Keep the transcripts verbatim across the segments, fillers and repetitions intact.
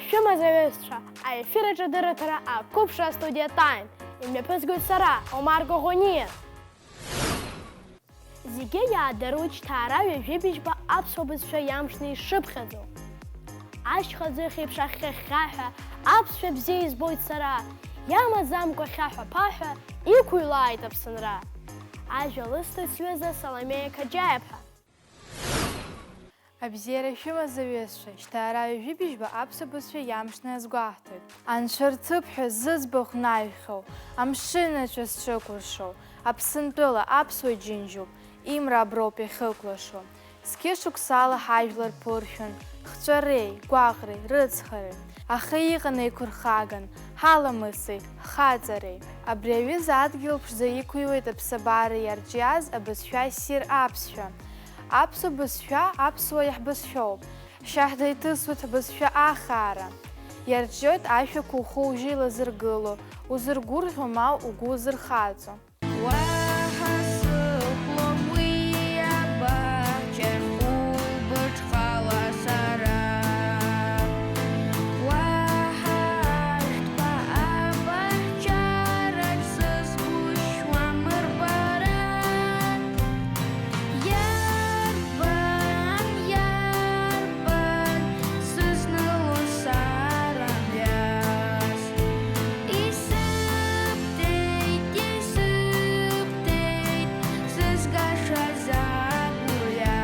Шәымазаҩызцәа, аефир аҿы адырраҭара ақәыԥшра астудиа Time. Имҩаԥызгоит сара, Омар Коӷониа. Зегьы иаадыруеит Шьҭаара ҩажәи быжьба аԥсуа бызшәа иамшны ишыԥхьаӡо. Ашьха ӡыхь еиԥш ахьхьа-хьхьаҳәа аԥсшәа бзиа избоит сара, иамаӡамкәа хьаҳәа-ԥаҳәа иқәыҩлааит Аԥсынра. Ажәа лысҭоит сҩыза Саломеиа Қаџьаиаԥҳа. Абзиара шәымаз, аҩызцәа, Шьҭаара ҩажәи быжьба аԥсуа бызшәа иамшны иазгәаҳҭоит. Анцәа рҭыԥҳәа зыӡбахә наҩхьоу, амшын аҿы зҽыкәыршоу, Аԥсынтәыла аԥсуа џьынџьуп, имра аброуп иахьықәлашо. Зқьышықәсала ҳажәлар ԥыршәан, хҵәареи, гәаҟреи, рыцҳареи. Аха иҟан еиқәырхаган, ҳаламыси, ҳхаҵареи. Абри аҩыза адгьыл ԥшӡа иқәыҩуеит аԥсабара иарҿиаз абызшәа ссир аԥсшәа. Аԥсуа бызшәа аԥсуа иаҳбызшәоуп. Шьаҳда иҭысуеит ҳбызшәа ахаара. Иарҿиоит ашәақәа ухәы-ужьы илазыргыло, узыргәырӷьо ма угәы узырхаҵо. Уаҳа сыхәлом уи абаҳчахь хәылбыҽхала сара. Уаҳа ашәҭқәа абаҳчараҿ сызқәышьуам рбара. Иарбан, иарбан сызнылон сара мҩас? Исыбҭеит, исыбҭеит сызгашаз агәырҩа.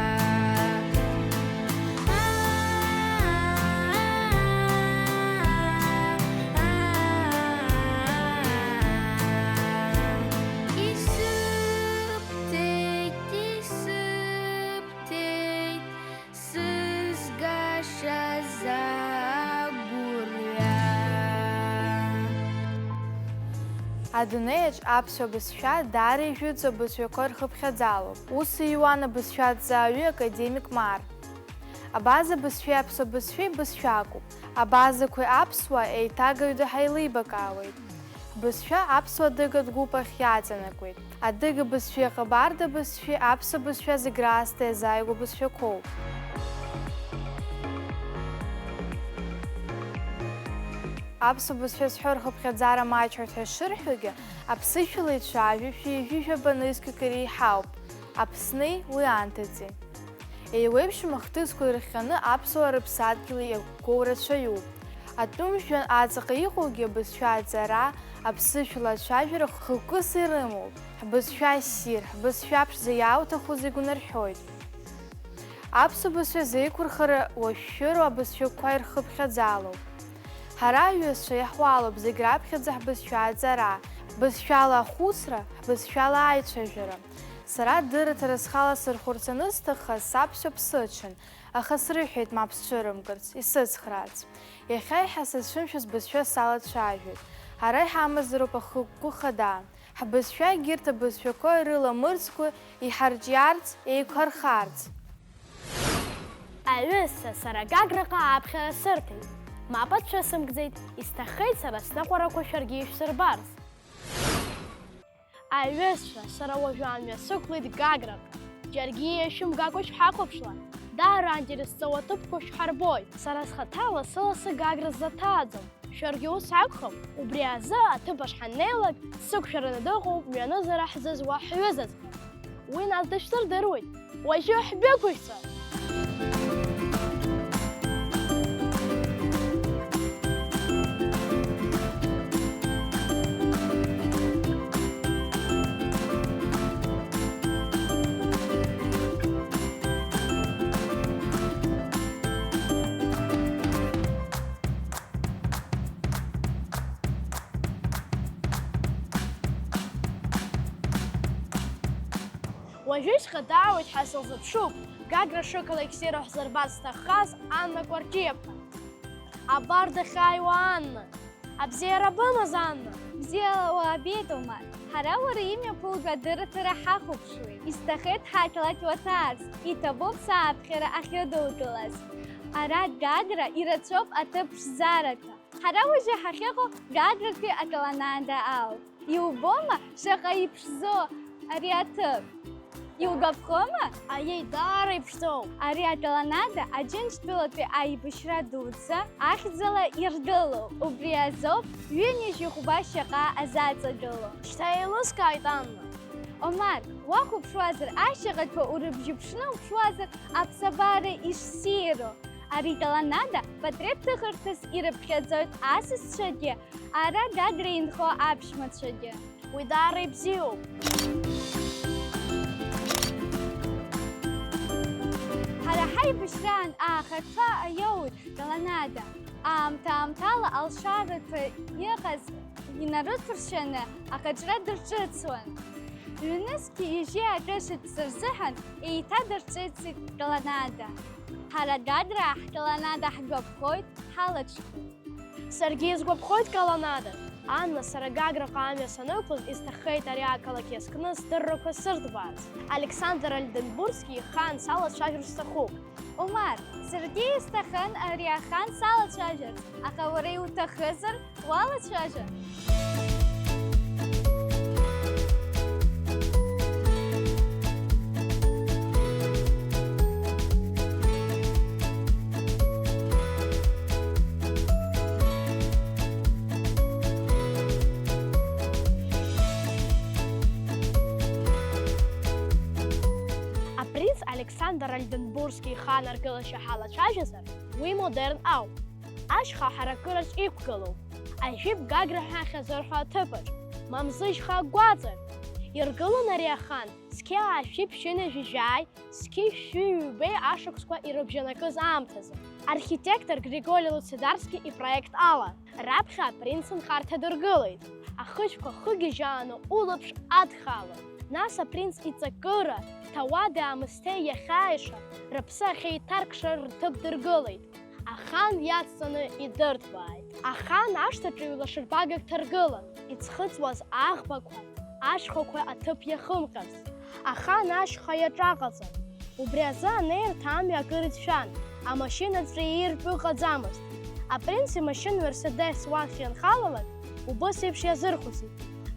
Исыбҭеит, исыбҭеит сызгашаз агәырҩа. Адунеиаҿ аԥсуа бызшәа даара ижәытәӡоу абызшәақәа рхыԥхьаӡалоуп. Ус иҩуан абызшәа аҭҵааҩы академик Марр. Абаза бызшәеи аԥсуа бызшәеи бызшәакуп. Абазақәеи аԥсуаа еиҭагаҩда ҳаилибакаауеит. Ҳбызшәа аԥсуа адыгатә гәыԥ ахь иаҵанакуеит. Адыга бызшәеи аҟабарда бызшәеи аԥсуа бызшәа зегь раасҭа иазааигәоу бызшәақәоуп. Аԥсуа бызшәа зҳәо рхыԥхьаӡара маҷхоит ҳәа шырҳәогьы, аԥсышәала ицәажәошәа ҩажәи жәаба нызқьҩык иреиҳауп, Аԥсни уи анҭыҵи. Еиуеиԥшым ахҭысқәа ирыхҟьаны аԥсуаа рыԥсадгьыл иақәгоу рацәаҩуп. Атәым жәҩан аҵаҟа иҟоугьы абызшәа аҵара, аԥсышәала ацәажәара хықәкыс ирымоуп. Ҳбызшәа ссир, ҳбызшәа ԥшӡа иаауҭаху зегь унарҳәоит. Аԥсуа бызшәа зеиқәырхара уашәшәыроу абызшәақәа ирхыԥхьаӡалоуп. Ҳара аҩызцәа иаҳуалуп зегь раԥхьаӡа ҳбызшәа аҵара, ҳбызшәала ахәыцра, ҳбызшәала аицәажәара. Сара адырраҭара схала сырхәарц анысҭахха, саԥсшәа ԥсыҽын, аха срыҳәеит мап сцәырымкырц, исыцхраарц. Иахьа еиҳа сызцәымшәаз бызшәа салацәажәоит. Ҳара иҳамазароуп ахықәкы хада. Ҳбызшәа егьырҭ абызшәақәа ирыламырӡкәа иҳарҿиарц, еиқәҳархарц. Аҩызцәа, сара Гаграҟа аԥхьара сырҭеит. Мап ацәысымкӡеит, исҭаххеит сара сныҟәарақәа шәаргьы ишәсырбарц. Аҩызцәа, сара уажәы амҩа сықәлеит Гаграҟа. Џьаргьы иашәымгакәа шәҳахәаԥшла, даара аинтерес зҵоу аҭыԥқәа шәҳарбоит. Сара схаҭа лассы-лассы Гагра сзаҭааӡом. Шәаргьы ус акәхап, убри азы аҭыԥ ахь ҳаннеилак, сықәшәараны дыҟоуп мҩанызара ҳзызуа ҳҩызаҵәҟьа. Уи нас дышәсырдыруеит, уажәы ҳдәықәышәҵа! Уажәы схадаауеит ҳәа сылзыԥшуп, Гагра шықалақь ссир ҳзырбарц зҭаххаз Анна Кәарҷиаԥҳа. Абар дахьааиуа Анна. Абзиара бымаз, Анна? Бзиала уаабеит, Омар. Ҳара уара имҩаԥуго адырраҭара ҳахәаԥшуеит. Исҭахеит ҳақьалақь уаҭаарц, иҭабуп сааԥхьара ахьыдудылаз. Ара Гагра ирацәоуп аҭыԥ ԥшӡарақәа. Ҳара уажәы ҳахьыҟоу Гагратәи аколониада ауп. Иубома, шаҟа иԥшӡоу ари аҭыԥ? Иугәаԥхома? Аиеи, даара иԥшӡоуп. Ари аколоннада Аџьынџьтәылатәи аибашьра дуӡӡа ахьӡала иргылоуп. Убри азоуп ҩынҩажәи хәба шьаҟа азаҵагылоу. Шьҭа еилыскааит, Анна. Омар, уахәаԥшуазар, ашьаҟақәа урыбжьыԥшны уԥшуазар, аԥсабара ишссиру. Ари аколоннада портрет ҭыхырҭас ирыԥхьаӡоит асасцәагьы, ара Гагра инхо аԥшәмацәагьы. Уи даара ибзиоуп. Ҳара ҳаибашьраан аахырҭәа иоуит аколоннада. Аамҭа-аамҭала алшарақәа иҟаз инарыцәыршьаны акаҿра дырҿыцуан. Ҩнызқь ижьи акы шықәса рзыҳәан еиҭа дырҿыцит аколоннада. Ҳара Гаграа ҳколоннада ҳгәаԥхоит, ҳалаҽхәоит. Саргьы исгәаԥхоит аколоннада. Анна, сара Гаграҟа амҩа санықәыз, исҭаххеит ари ақалақь иазкны здыррақәа сырҭбаарц. Александр Ольденбургски ихаан салацәажәар сҭахуп. Омар, саргьы исҭахын ари ахаан салацәажәарц, аха уара иуҭахызар, уалацәажәа. Апринц Александр Ольденбургски ихаан аргылашьа ҳалацәажәазар, уи модерн ауп. Ашьха ҳаракыраҿ иқәгылоуп. Ажәиб Гагра ҳәа ахьазырҳәо аҭыԥаҿ, мамзышьха агәаҵаҿ, иргылон ари ахаан зқьи аашәи ԥшьынҩажәи жәааи, зқьи шәи ҩбеи ашықәсқәа ирыбжьанакыз аамҭазы. Архитектор Григори Луцедарски ипроект ала, раԥхьа апринц анхарҭа дыргылеит. Ахышәқәа хыгьежьааны улаԥш адхалон. Нас апринц иҵакыра, ҭауади-аамсҭеи иахьааиша, рыԥсы ахьеиҭаркша рҭыԥ дыргылеит. Ахаан иацҵаны идырҭбааит. Ахаан ашҭаҿы ҩлашырбагак ҭаргылан, иӡхыҵуаз аӷбақәа, ашьхақәа аҭыԥ иахымҟьарц. Ахаан ашьха иаҿаҟаҵан. Убри азы анеирҭа амҩа акыр иҭшәан, амашьынаҵәы ииртә ыҟаӡамызт. Апринц имашьына Мерседес уахь ианхалалак, убыс еиԥш иазырхәыцит,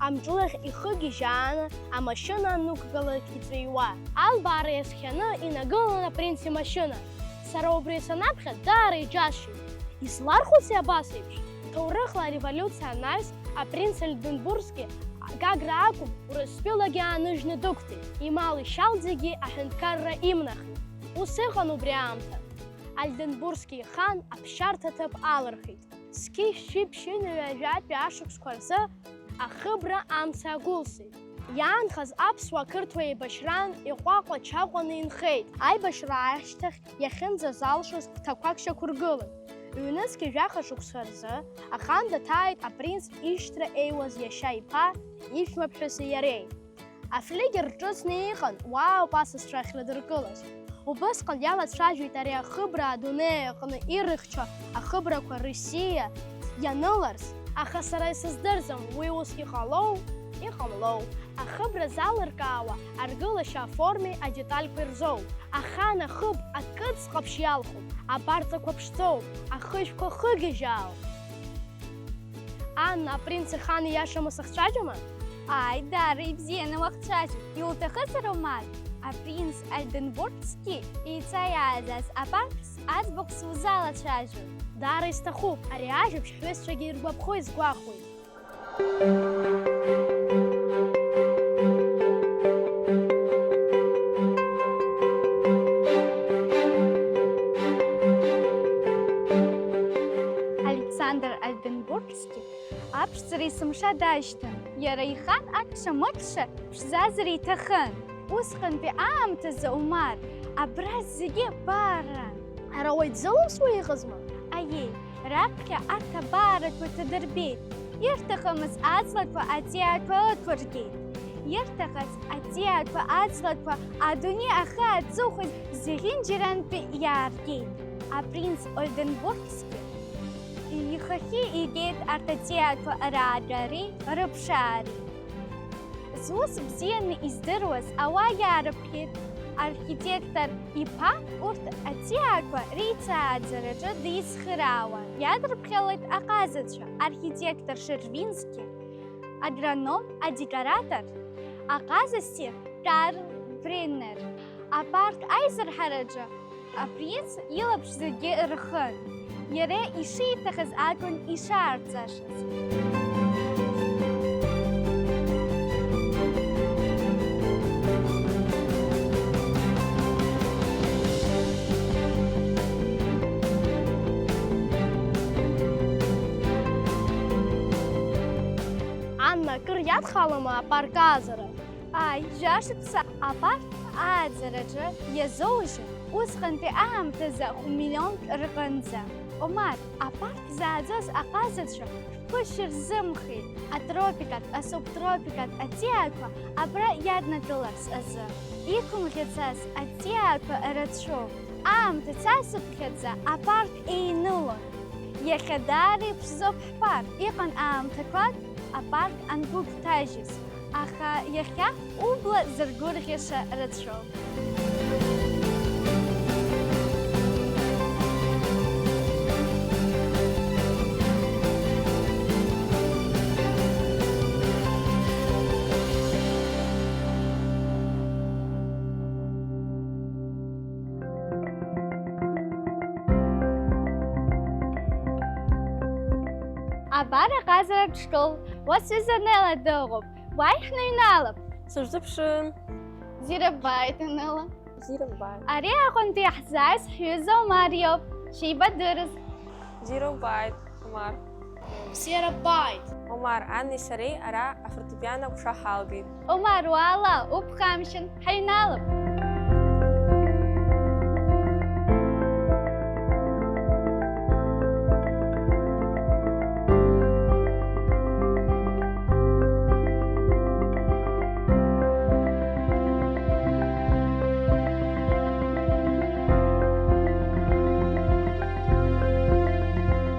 амҿылахь ихы гьежьааны амашьына аннықәгалак иҵәиуа. Албаара иазхианы инагылан апринц имашьына. Сара убри санаԥхьа даара иџьасшьеит. Излархәыци абас еиԥш? Ҭоурыхла ареволиуциа анаҩс, апринц Ольденбургски Гагра акәым, Урыстәылагьы ааныжьны дықәҵит, имал-ишьал зегьы аҳәынҭқарра имнахит. Ус ыҟан убри аамҭа. Ольденбургски ихаан аԥсшьарҭа ҭыԥ алырхит. Зқьи шәи ԥшьынҩажәатәи ашықәсқәа рзы ахыбра амца агәылсит. Иаанхаз аԥсуа-қырҭуа еибашьраан иҟәаҟәа-чаҟәаны инхеит. Аибашьра ашьҭахь иахьынӡазалшоз хәҭақәак шьақәыргылан. Ҩнызқь жәаха шықәса рзы ахаан даҭааит апринц ишьҭра еиуаз иашьа иԥа, иԥшәмаԥҳәыси иареи. Афлигер рҿыцны иҟан, уаауп асасцәа ахьрыдыркылаз. Убысҟан иалацәажәеит ари ахыбра адунеи аҟны ирыхьчо ахыбрақәа Россиа ианыларц, аха сара исыздырӡом уи ус иҟалоу, иҟамлоу. Ахыбра залыркаауа аргылашьа аформеи адеталькәеи рзоуп. Ахаан ахыб акыц ҟаԥшь иалхуп, абарҵақәа ԥшӡоуп, ахышәқәа хыгьежьаауп. Анна, апринц ихаан ииашаму сахцәажәома? Ааи, даара ибзианы уахцәажәеит. Иуҭахызар, Омар, апринц Ольденбургски иҵаиааӡаз апарс аӡбахә сузалацәажәоит. Даара исҭахуп, ари ажәабжь ҳҩызцәагьы иргәаԥхо изгәахәуеит. Александр Ольденбургски аԥшӡара есымша дашьҭан. Иара ихаан акәша-мыкәша ԥшӡазар иҭахын. Усҟантәи аамҭазы, Омар, абра зегьы бааран. Ара уаҩ дзылымсуа иҟазма? Аиеи, раԥхьа арҭ абаарақәа ҭадырбеит. Ирҭахымыз аҵлақәа аҵиаақәа ықәыргеит. Ирҭахыз аҵиаақәа аҵлақәа адунеи ахы аҵыхәаз зегьынџьарантәи иааргеит. Апринц Ольденбургски ихахьы игеит арҭ аҵиаақәа раагареи рыԥшаареи. Зус бзианы издыруаз ауаа иаарыԥхьеит архитектор иԥа урҭ аҵиаақәа реицааӡараҿы дицхраауан. Иадырԥхьалеит аҟазацәа, архитектор Шервински, агроном, адекоратор, аҟаза ссир Карл Бреннер. Апарк аизырҳараҿы апринц илаԥш зегьы рхын. Иара ишиҭахыз акәын ишаарҵашаз. Анна, акыр иадхалама апарк ааӡара? Ааи, жәашықәса апарк ааӡараҿы иазоужьын, усҟантәи аамҭазы хә-миллионк рҟынӡа. Омар, апарк зааӡоз аҟазацәа шәԥышәырзымхеит, атропикатә, асубтропикатә аҵиаақәа абра иаднакыларц азы. Иқәымӷьацаз аҵиаақәа рацәоуп. Аамҭа цацыԥхьаӡа апарк еинылон. Иахьа даара иԥшӡоуп ҳпарк. Иҟан аамҭақәак апарк ангәыгәҭажьыз, аха иахьа убла зыргәырӷьаша рацәоуп. Абар аҟазаратә школ, уа сҩыза Нела дыҟоуп, уааи ҳныҩналап. Сышәзыԥшын. Бзиара ббааит, Нела. Бзиара ббааит. Ари Аҟәантәи иаҳзааиз ҳҩыза Омар иоуп, шәеибадырыз. Бзиара убааит, Омар. Бзиара ббааит. Омар, Анни сареи ара афортепиано аҟәша ҳалгеит. Омар, уаала, уԥхамшьан, ҳаҩналап.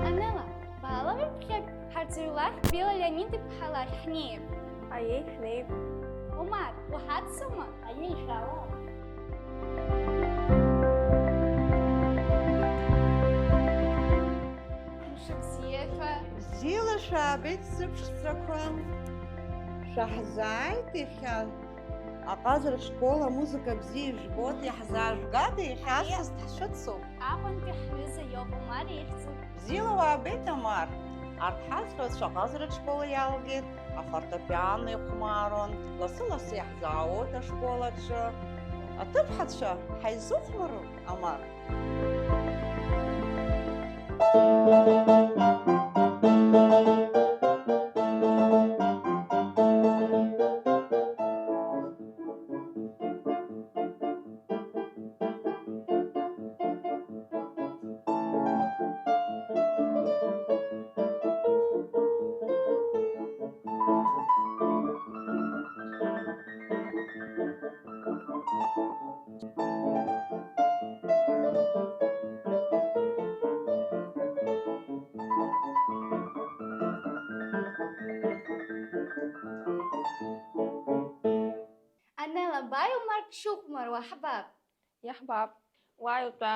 Анела, баала уи ԥхьак, ҳарҵаҩ лахь Била Леонид-иԥҳа лахь ҳнеип. Аиеи, шәнеип. Омар, уҳацума? Аиеи, шәаала. Мшыбзиақәа. Бзиала шәаабеит, сыԥшӡақәа. Шәаҳзааит иахьа. Аҟазара школ амузыка бзиа ижәбоит, иаҳзаажәгада, иахьа асас ҳшәыцуп. Аҟәантәи ҳҩыза иоуп, Омар ихьӡуп. Бзиала уаабеит, Омар. Арҭ ҳазҳәацәа аҟазаратә школ иалгеит, афортепиано ихәмаруан, лассы-лассы иаҳзаауоит ашкол аҿы. Аҭыԥҳацәа ҳаизыхәмаруеит, Омар. Анела, бааи Омар дшыхәмаруа, ҳбап. Иаҳбап. Уааи утәа.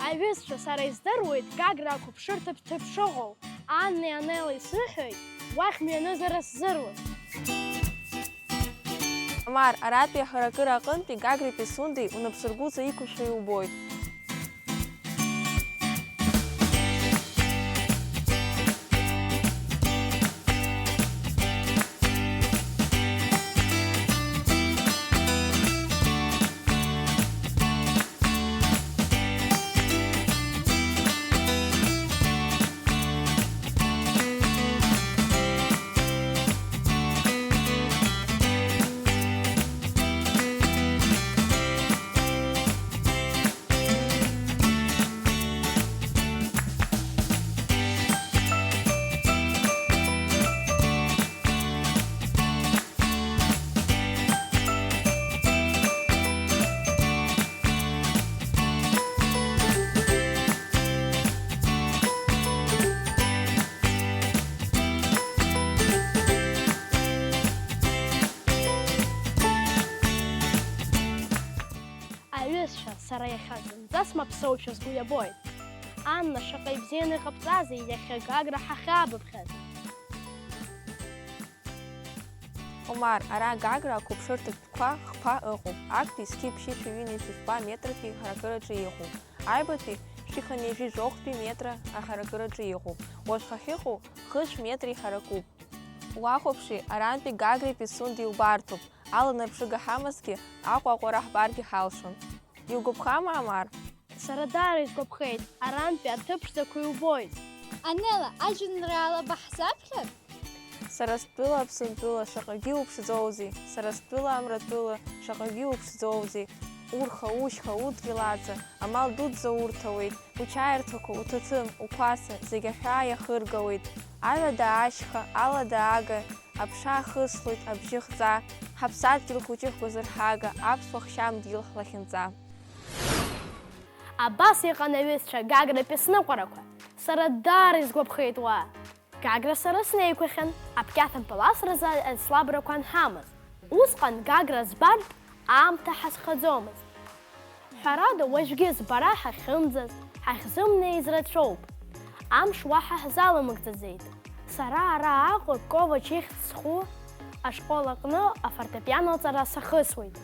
Аҩызцәа, сара издыруеит Гагра ақәыԥшырҭа ҭыԥ шыҟоу. Аннеи Анеллеи сыҳәеит, уахь мҩанызара сзыруит. Омар, аратәи аҳаракыра аҟынтәи Гагреи Пицундеи унапсыргәыҵа иқәушәа иубоит. Аҩызцәа, сара иахьа зынӡа смаԥсоушәа сгәы иабоит. Анна, шаҟа ибзианы иҟабҵазеи иахьа Гагра ҳахьаабыԥхьаз! Омар, ара Гагра ақәыԥшырҭатә тәқәа хԥа ыҟоуп. Актәи зқьи ԥшьышәи ҩынҩажәи фба метратәи ҳаракыраҿы иҟоуп. Аҩбатәи шәи хынҩажәи жәохәтәи метра аҳаракыраҿы иҟоуп. Уажә ҳахьыҟоу хышә метра иҳаракуп. Уахәаԥши, арантәи Гагреи Пицундеи убарҭоуп. Аланарԥшыга ҳамазҭгьы, Аҟәа аҟәара ҳбаргьы ҳалшон. Иугәаԥхама, Омар? Сара даара исгәаԥхеит, арантәи аҭыԥ ԥшӡақәа иубоит. Анела, ажәеинраала баҳзаԥхьар? Сара стәыла Аԥсынтәыла шаҟагьы иуԥшӡоузеи, сара стәыла Амратәыла шаҟагьы иуԥшӡоузеи, урха, ушьха, удгьыл аҵа, амал дуӡӡа урҭауеит, учаирҭақәа, уҭаҭын, уқәаца, зегь аҳәаа иахыргауеит. Аҩада ашьха, алада ага, аԥша ахыслоит, абжьы хҵа, ҳаԥсадгьыл хәыҷы ҳгәазырҳага, аԥсуа хшьамдгьыл ҳлахьынҵа. Абас иҟан аҩызцәа Гагратәи сныҟәарақәа. Сара даара исгәаԥхеит уа. Гагра сара снеиқәахьан, аԥкьаҭ мпыласразы ацлабрақәа анҳамаз. Усҟан Гагра збартә аамҭа ҳазхаӡомызт. Ҳәарада, уажәгьы збара ҳахьымӡаз, ҳахьзымнеиз рацәоуп. Амш уаҳа ҳзаламыгӡаӡеит. Сара ара Аҟәа Ковач ихьӡ зху ашкол аҟны афортепиано аҵара сахысуеит.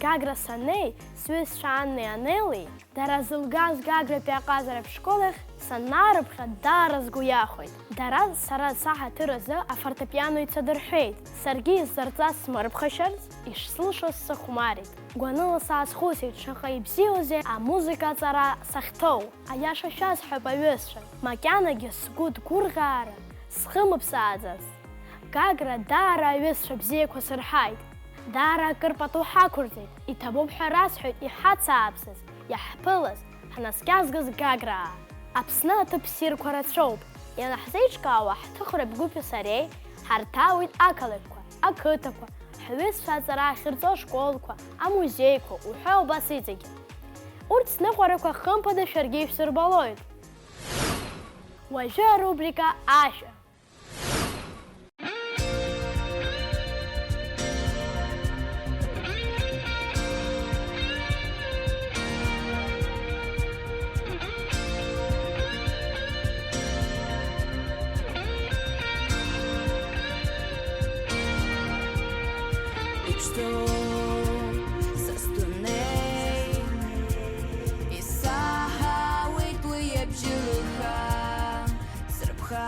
Гагра саннеи, сҩызцәа Аннеи Анели, дара зылгаз Гагратәи аҟазаратә школ ахь санаарыԥхьа, даара сгәы иахәеит. Дара сара саҳаҭыр азы афортепиано ицадырҳәеит. Саргьы исзырҵаз смырԥхашьарц, ишсылшоз сыхәмарит. Гәаныла саазхәыцит, шаҟа ибзиоузеи амузыка аҵара сахьҭоу. Аиаша шәасҳәап, аҩызцәа, макьанагьы сгәы дгәырӷьаара схымԥсааӡацт. Гагра даара аҩызцәа бзиақәа сырҳаит. Даара акыр пату ҳақәырҵеит, иҭабуп ҳәа расҳәоит, иҳацааԥсаз, иаҳԥылаз, ҳнаскьазгаз Гаграа. Аԥсны аҭыԥ ссирқәа рацәоуп. Ианаҳзеиҿкаауа, ҳҭыхратә гәыԥи сареи ҳарҭаауеит ақалақьқәа, ақыҭақәа, ҳҩызцәа аҵара ахьырҵо ашколқәа, амузеиқәа, уҳәа убас иҵегьы. Урҭ сныҟәарақәа хымԥада шәаргьы ишәсырбалоит. Уажәы арубрика Ашәа. Иԥшӡоу са сдунеи, исаҳауеит уи абжьыха, сырԥха.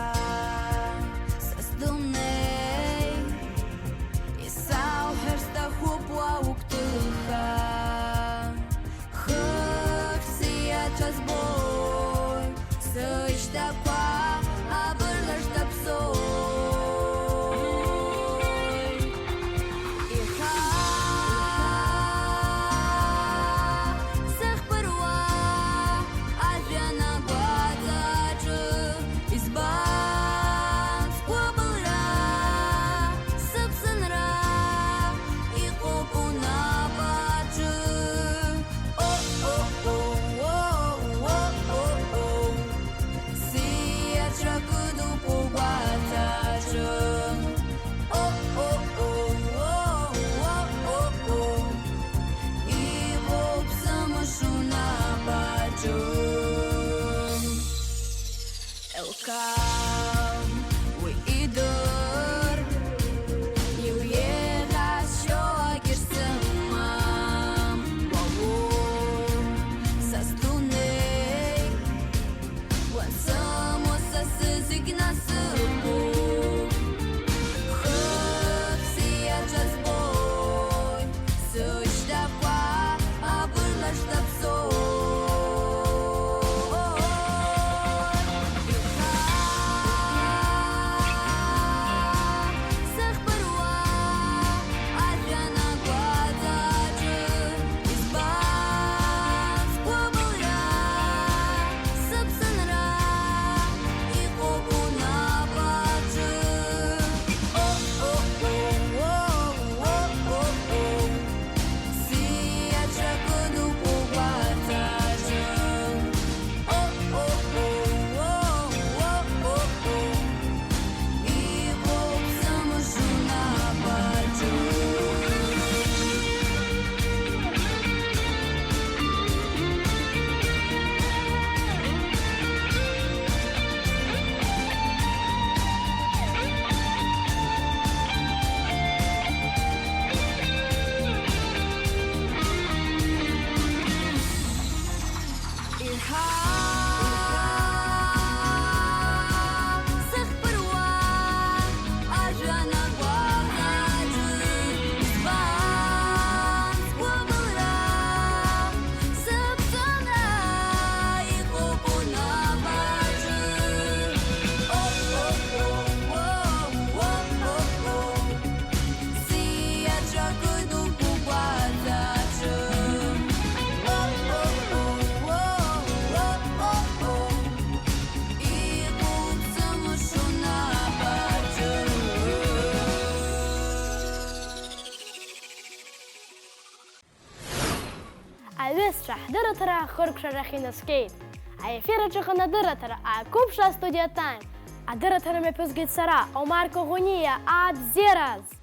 Аҩызцәа, ҳдырраҭара ахыркәшарахь инаскьеит. Аефир аҿы иҟан адырраҭара Ақәыԥш астудиа Time. Адырраҭара мҩаԥызгеит сара, Омар Коӷониа, абзиараз!